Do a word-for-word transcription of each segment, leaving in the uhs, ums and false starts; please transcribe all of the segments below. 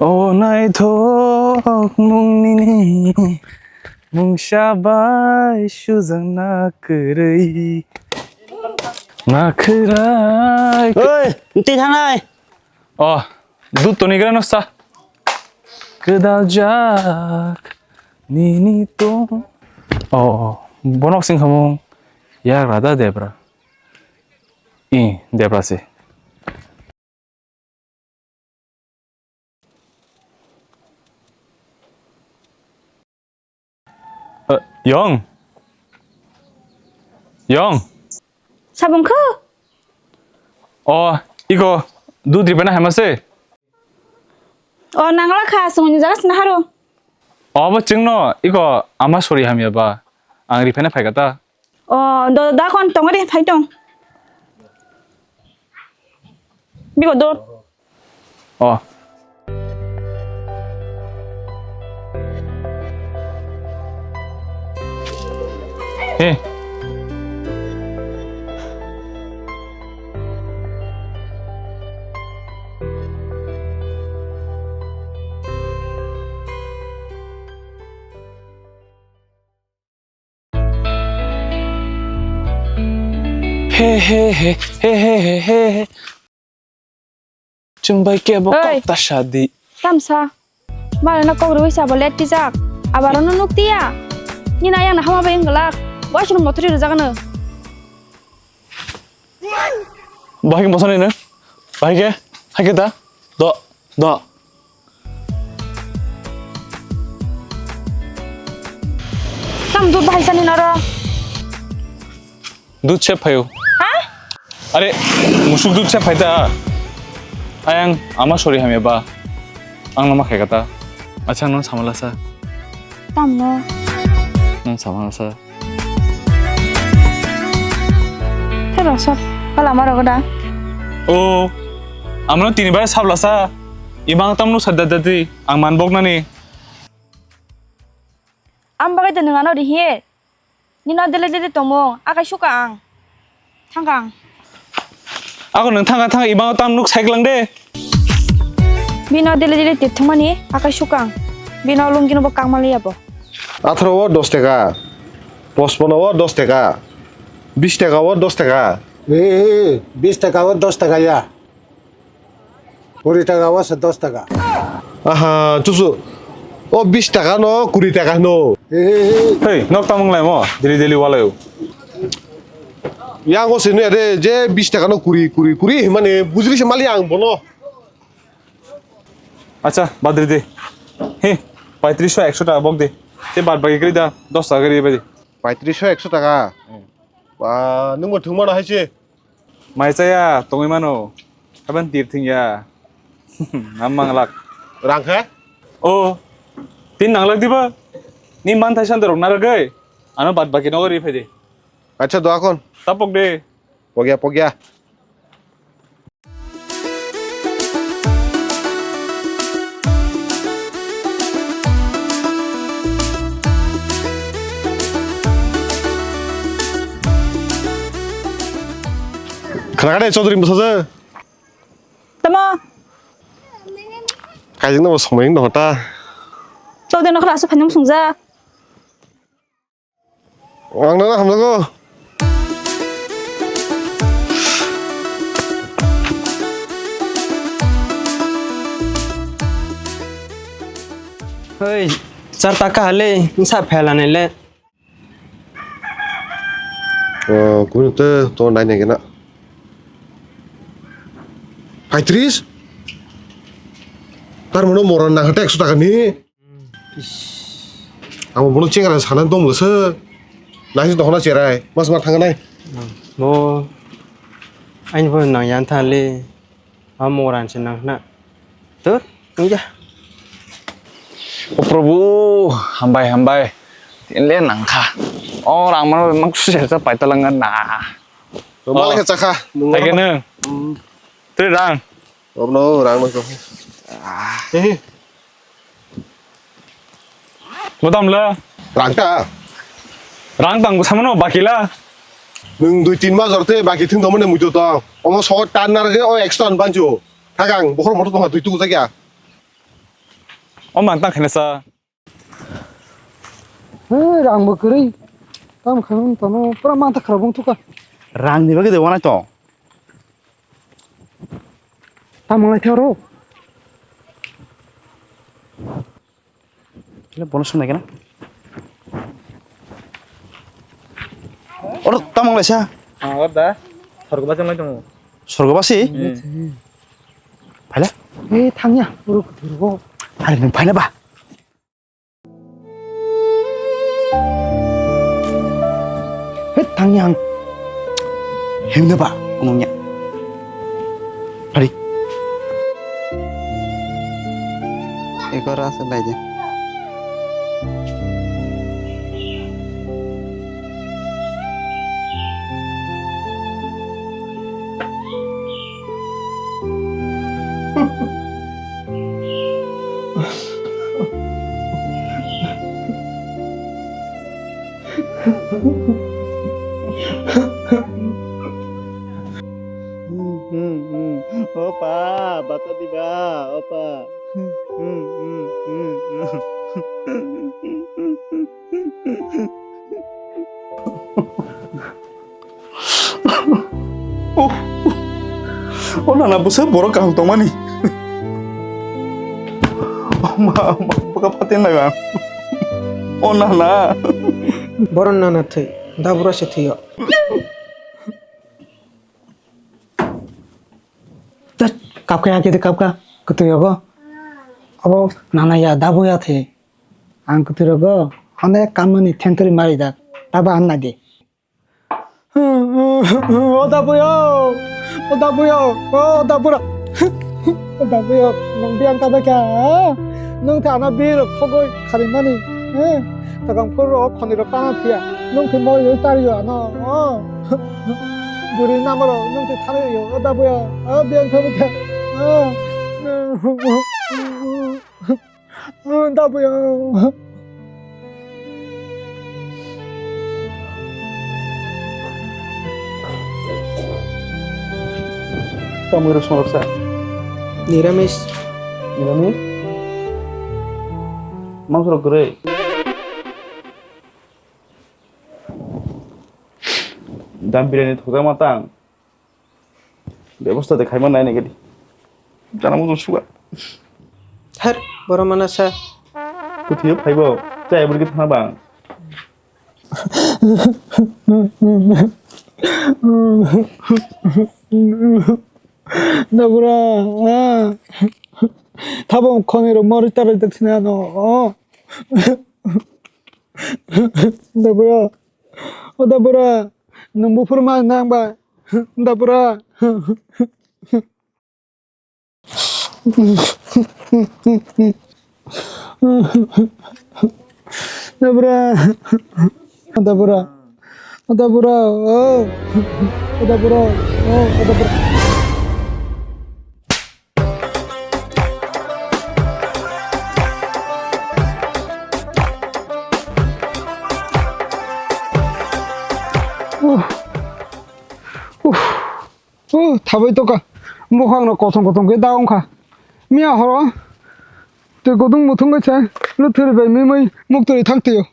O naithok mung nini mungsa bai sujak na kwrwi na khwrai. Oi, twi thanai. O, dut toni gra no sa. Kwdal jak nini tong. O, bonok sing khamung yak rada debra. I, debra se. Eh, Yong. Yong. Sabung kho? O, iko, dudri bana hamase. O, nangla kha, sungni jaga sina haro. O, bo chingno, iko, ama sori hamya ba. Ang rifena phaikata. O, do, da kon tong re, phai tong. Bigo do. O. He. He, he, he. Chwng bai kebo Oi. Kok ta sadi. Tamsa. Mala na kok rwi sabo let tijak. Abaro no nuk tiya. Ni na yang na hama bai wngwlak. Washroom mothori rwjak ano. Bahai ke mosani na? Bahai ke? Hai ke ta? Do, do. Tam dud bahai sani noro. Dud se phayo. Ha? Are, musuk dud se phai ta. Ayang ama sori hamya ba. Ang nama khai kata. Acha nang samala sa. Tam no. Nang samala sa. Tei rok sor, pala ma rogo da. O, amno tini bai sabla sa. Imang tam nuk sa da da di, ang man bok nani. Am bagai da nung ano di he. Ni no dele dele tomong, akai suka ang. Thangkang. Ako nung thangka thangka imang tam nuk cycle de. Bino dele dele tip thumani, akai suka ang. Bino lungkino bo kangmali yabo. Atharo o dos taka, pochpono o dos taka, bis taka o dos taka. Ee, bis taka o dos taka ya. Kuri taka o se dos taka. Aha, chuchu. O bis taka no kuri taka no. Ee, ee, ee. Hei, nok tamung lai mo, dili dili walayo. Yang o se nuyade je bis taka no kuri, kuri, kuri, mane bujili se mali ang bono. Acha, badri de. He, paitris ekso taka bok de. Te bad bagi kri da, dos taka kri badi. Paitris ekso taka. Hmm. Ba, nung bo thung mano hai se. Mai chaya, tongwi mano. Haban tir thing ya. Nam manglak. Rang khe? O, tin nanglak diba? Ni man thai san dorok naragwi. Ano bad bagi nogo ri phai de. Acha, doa kon. Tapok de. Pogya, pogya. Khwnakhade Chaudhary bwsajwk? Tamo? Kaijwkno bo somoi wng tongkha ta. Chaudhary nokha aswk phaino swngja. Ang nono hamjago. Hei, char taka hale, nsa phela nai le. Oh, kunu te to nai nai gena. Paitris? Tar mono moran na hate ekso taka ni. Amo bono chengra sana dong lo se. Nasi dohona cherai, mas mar thang nai. Bo, aini bo nang yan thale. Amo moran se nang na. Tur, tungja. O Prabhu, hambai, hambai. Tin le nang kha. O rang mano mang su se ta pai ta lang na. Malai khe chakha. Thai khe nang. Twi rang. Obno rang no. Hehe. Bodam le. Rang ta. Rang tang samano baki la. Nung dui tin mas jorte baki thung tongmani muitu tong. Omo sogo tan nar ge o extra banjo. Thagang bokhor motor tong twi tu jakya. O mang tang khaina sa. He, rang bo kwrwi. Tam khaina tono pura mantha khara bung thuka. Rang ni bagwi de wanai to. Tam manglai tharo. Kile bonus nai kana. Oro tam manglai sa. Ah, oro da. Sorgo basi nai tongo. Sorgo basi? Hmm. Phaila? Eh, thangya. Oro kuthurgo. Are nung phaila ba. Hei, tangya ang. Himda ba, ngomongnya. Hari. Eko rasa lai je. Opa, bata diba, opa. Oh, oh, nana, bwswk borok kaham tongmani. Oh, ma, ma, bwkha phaten laga. Oh, nana. Boron nana thwi, dabura se thwiyo. Tat, kapka ya kete kapka, kutui yogo. Abo nana ya, dabu ya the. Ang kutui rogo, hone kamani thentri mari dak, taba anna de. O dabuyo, o dabuyo, o dabura. O dabuyo, nang biang tabai ka. Nung ta ana bir khogoi kharimani. Takang phur ro khoni ro tana thia. Nung ti moi yoi tari yo ano. Buri namaro, nung ti thani yo, o dabuyo, o biang tabai ka. Dabuyo. Tamwi rw songwrok sa. Niramis. Niramis? Mangsorok kwrwi. Dam birani thokjakma tang. Bebosta de khaima nai nai gadi. Jana mo suga. Her, borok mana sa. Kuthiyo phaibo, chai bwrwi thana bang. Dabura, ah. Tabo khoni rok mori tarai tak sina no. Dabura, o dabura, nung buphuru ma nang ba. Dabura. Dabura. Dabura. Dabura. Oh. Dabura. Oh, dabura. Uh. Uh. Uh, thabai toka. Bukhang no kothong kothong khe da wngkha. Miya horo twi kudung muthung khe se luthuri bai mimui mukturi thang tio.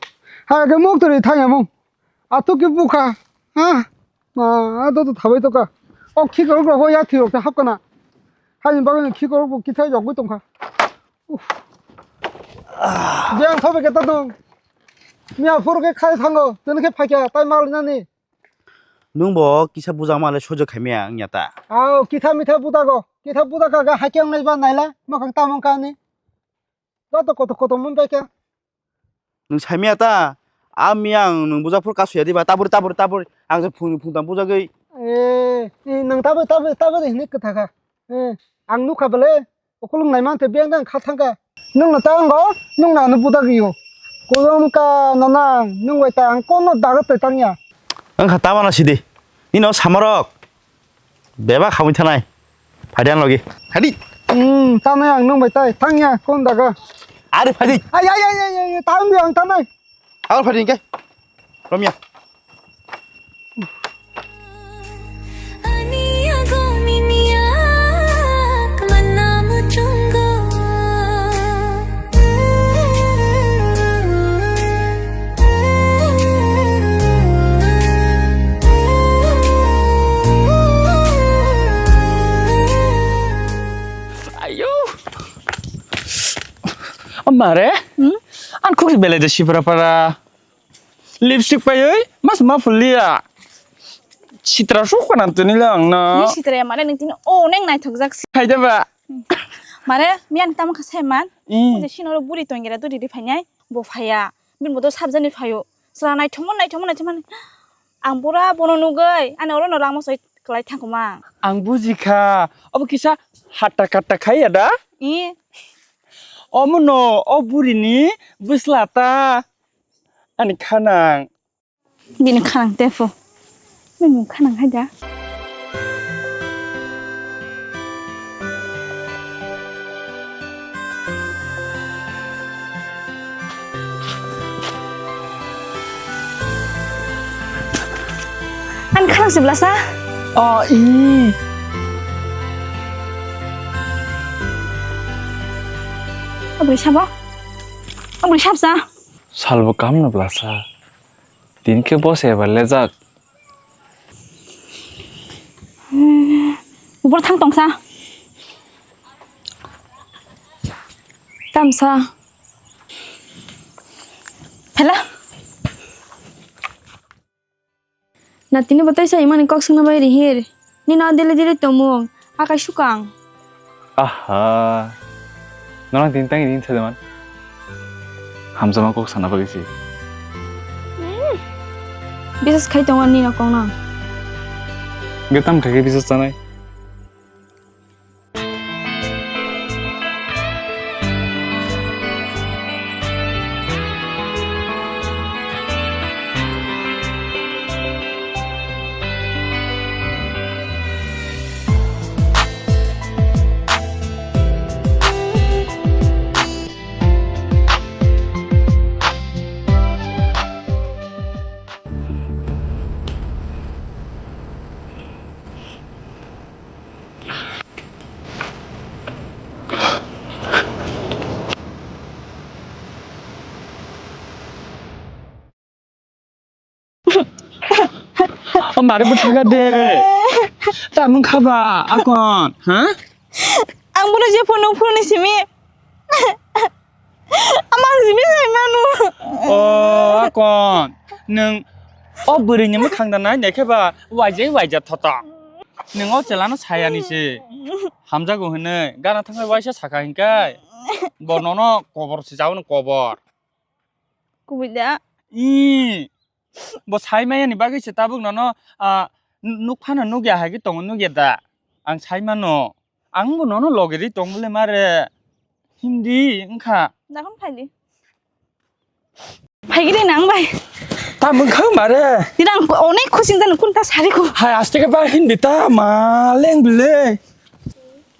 Ha khe mukturi thang yamung. Atuk khe bukha. Ha? Ma, a do do thabai toka. O khikorok rok ya thirok ta hapkana. Haini bagwi khikorok bo kithai jogwi tongkha. Uff. Jeng thobe khe ta dong. Miya phuru khe khai thango. Tini khe phakya tai mal nani. Nwng bo kisa bujak ma le sojak khaimaya wngya ta. Aw, kitha mitha budago. Kitha budaka ga hakhe wngnai ba naila. Mwkhang tamung kani. Joto kotor kotor mun bai khe. Nwng saimaya ta. A miya ang nwng bujak phuru kasuya diba. Taburi, taburi, taburi. Ang je phungni phungtam bujagwi. Eh, eh, nwng taburi, taburi, taburi hinwi kwtha kha. Eh, ang nukha bele. Okolong naimang te beng dang kha thangka. Nwng no ta wngo, nwng no ano buda gio. Kolom ka nana, nwng bai ta ang kono daga te tangya. Ang kha tama na sidi. Nino samarok. Bebak hamwi thanai. Phadi ang logi. Phadi. Hmm, tanai ang nwng bai tai tangya kon daga. Are phadi. Ay, ay, ay, ay, ay, tang di ang tanai. Aro phadi hingke. Romya. Ani ago nini ak manam chungo. O mare? Hmm? Ang khuk belai de sipra para. Lipstick paiwi mas ma phulia. Sitra suk khana tini le ang na. Ni sitra ya mane nang tini o neng naithok jak si. Hai da ba. Mare mi ang tamo kha sai man. Hmm. Uje sinoro buri tongera tu didi phainai. Bo phaya. Bin bo to sabjani phayo. Sala naithokma naithokma naithokma. Ang pura bono nugwi ani oro no langma soi kwlai thangkuma. Ang buji kha. Obo kisa hatta katta khai ya da? I. Omo no o buri ni bwsla ta. Ani khanang. Bini khanang tefo. Bini mung khanang hai da. Ani khanang se blasa? O, i. Abri sabo? Abri sabsa? Salbo kam no blasa. Tin khe bo se eba lejak. Ubor thang tongsa. Tamsa. Phela. Na tini bo taisa imani kok sungna bai rihir. Nino dili dili tomung. Akai sukang. Aha. Norang tin tangi din sajaman. Hamjama kok sana bagwi si. Bisas khai tongo ani no kong no. Ge tam khai ke bisas tanai. O mare bo thaga de. Tamung khaba akon, ha? Ang bono je phone phone ni simi. Amang simi sai manu. O akon, nung o bwrwi ni mwkhang da nai nai khe ba waijai waija thotok. Nung o chela no saya ni se. Hamjago hinui gana thangai waisa saka hinkai. Bo nono kobor se jao no kobor. Kubui da. Ih, bo sai maya ni bagwi se tabuk nono, ah, nuk phano nukya hai khe tongo nukya da. Ang sai mano. Ang bo nono loge ri tong le mare. Hindi wngkha. Dagon phaidi. Phaigiri nang bai. Ta mungkha mare. Dirang onek khusi jani kunta sari ko. Hai aste ke ba hindi ta ma leng bile.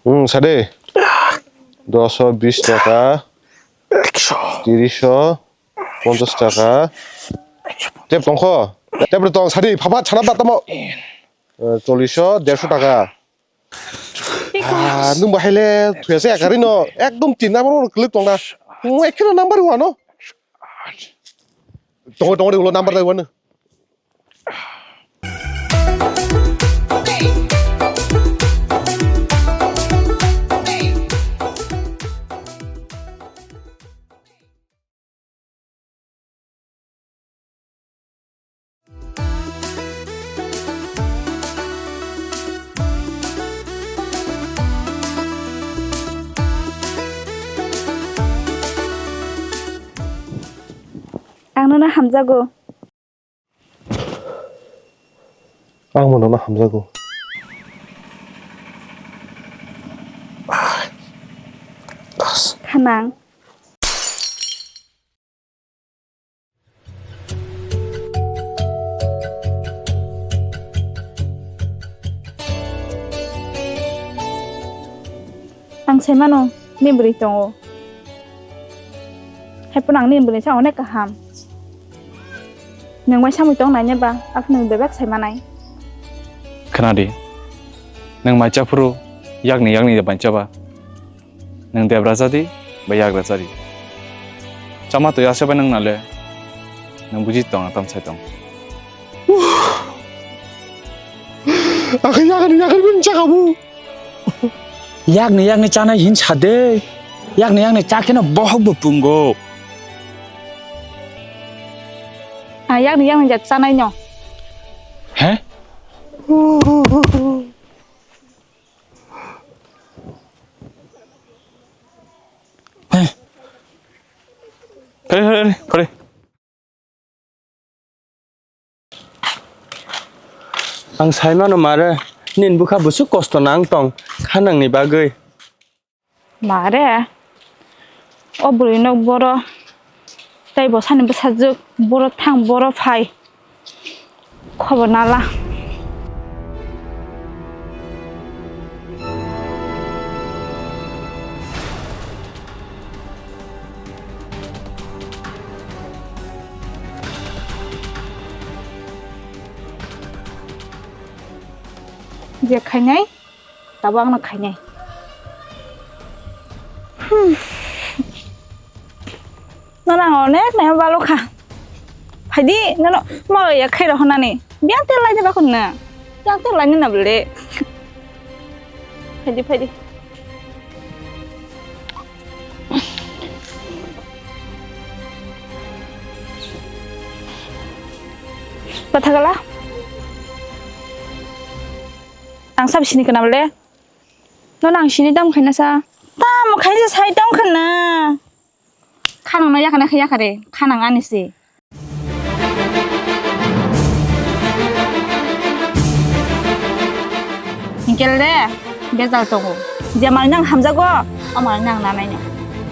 Hmm, sade. Doso, bis taka. Tiriso. Ponchas taka. Tep tongkho. Tep tong sadi phapha chana ba tamo. Eh, cholliso, derso taka. Ah, nung bahai le thuya se ekari no ekdom tin number o clip tong na. Mo ekheno number one o. Tongo tongo de ulo number dai one. Ang nono hamjago. Ang bo nono hamjago. Khanang. Ang sai mano, ni bwrwi tongo. Hai phano ang nini bwrwi sa onek kaham. Nwng bai samwi tong nai ne ba, aphano nwng bebak sai manai. Khna di, nwng mai cha phuru yakni yakni de bai cha ba. Nwng debra cha di, ba yagra cha di. Chama twi ase bai nwng nale, nwng buji tong, tam sai tong. Akhe yakni yakni bini cha kabu. Yakni yakni chanai hin sa de. Yakni yakni cha kheno bohok bo pungo. Ah, yakni yakni ja chanai no. He? He. Phari, phari, phari. Ang sai mano mare, nini bwkha bwswk kosto nang tong, kha nangni bagwi. Mare, o bwrwino boro tei bwsani bwsajwk, boro thang, boro phai, khobor nala. Je khainai, tabo angno khainai. Hmm. Nono ang onek naima balo kha. Phaidi, nono ma ya khairo honani. Biyang tel laini bakun na. Biyang tel laini na bele. Phaidi, phaidi. Bathagala. Ang sab sini kana bele. Nono ang sini tam khaina sa. Tam khaisa sai tam khana. Khanang no yakana khe yakare. Khanang ani se. Hingkel de, bejal tongo. Je mal nang hamjago, o mal nang nanai no.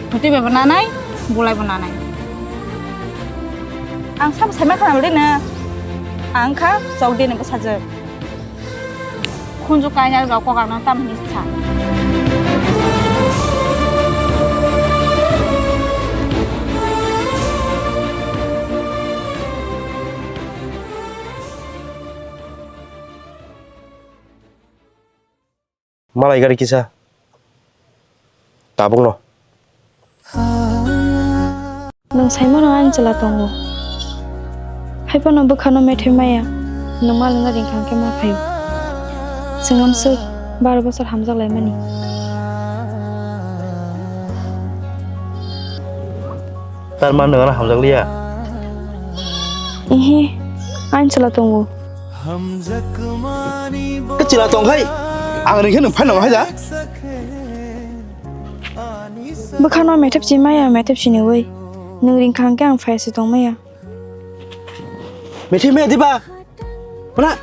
Hoti bebo nanai, bulai bo nanai. Ang sabo saima khana bole na. Ang kha chok de ni bwsajwk. Khunju kainai rok kok ang nang tam hini sa. Malai gari kisa. Tabuk no. Nwng saimano ani chwla tongo. Haiphano bwkhano methai maya, nwng malwngna ringkha hwnkhe ma phaio. Chwng amswk baro bosor hamjak laimani. Tar man nwng ano hamjak liya? Ihi, ani chwla tongo. Khe chwla tong khai, ang ringkhe nwng phai nang hai da? Bwkhano methep si maya, methep siniwi. Nwng ringkha hwnkhe ang phai se tong maya. Methep maya diba? Mana?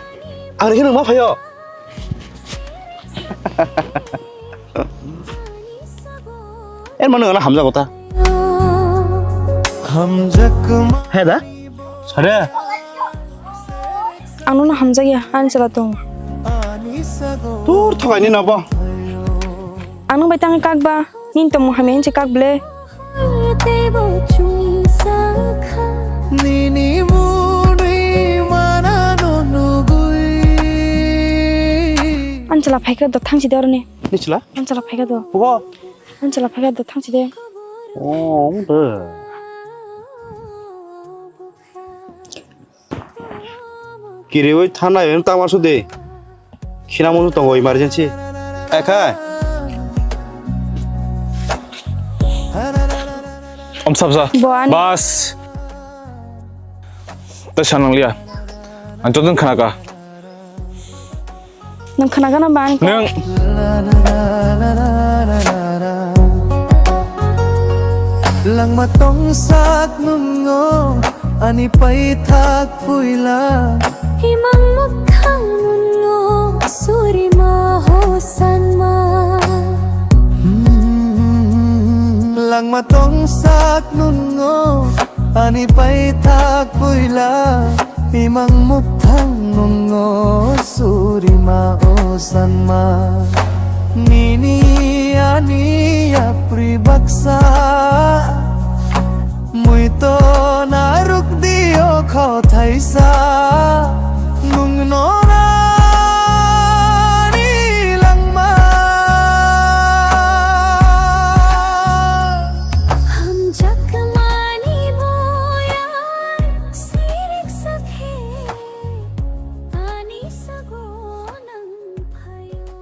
Ang ringkhe nwng ma phaio? Er mano ana hamjago ta. Hamjak ma. He da? Sare. Ang nono hamjakya, ani chwla tong. Tur thokaini nobo. Ang nwng bai tangwi kak ba, nini tongmung hamya hinse kak ble. Nini mwnwi manano nugwi. Ani chwla phaikha do thangsi de oroni. Ni chwla? Ani chwla phaikha do. Obo? Ani chwla phaikha do thangsi de. Oh, omo de. Kiriwi thanai wng tangma su de. Khina musu tongo emergency. Ekhai. Om sabsa. Bo ani. Bas. Tei sanang liya. Ang jotong khana ka. Nwng khwna gana ba ani kok? Nwng. Langma tongsak nungo ani paithak puila. Himang mukhang nungo surima hosanma. Hmm, langma tongsak nungo ani paithak puila. Imang mukthang nungo surima o sanma. Nini ani yapri baksa. Muito naruk dio khothaisa. Nungno nani langma. Hamjakmani boya. Sirik sakhe ani sago nang phaio.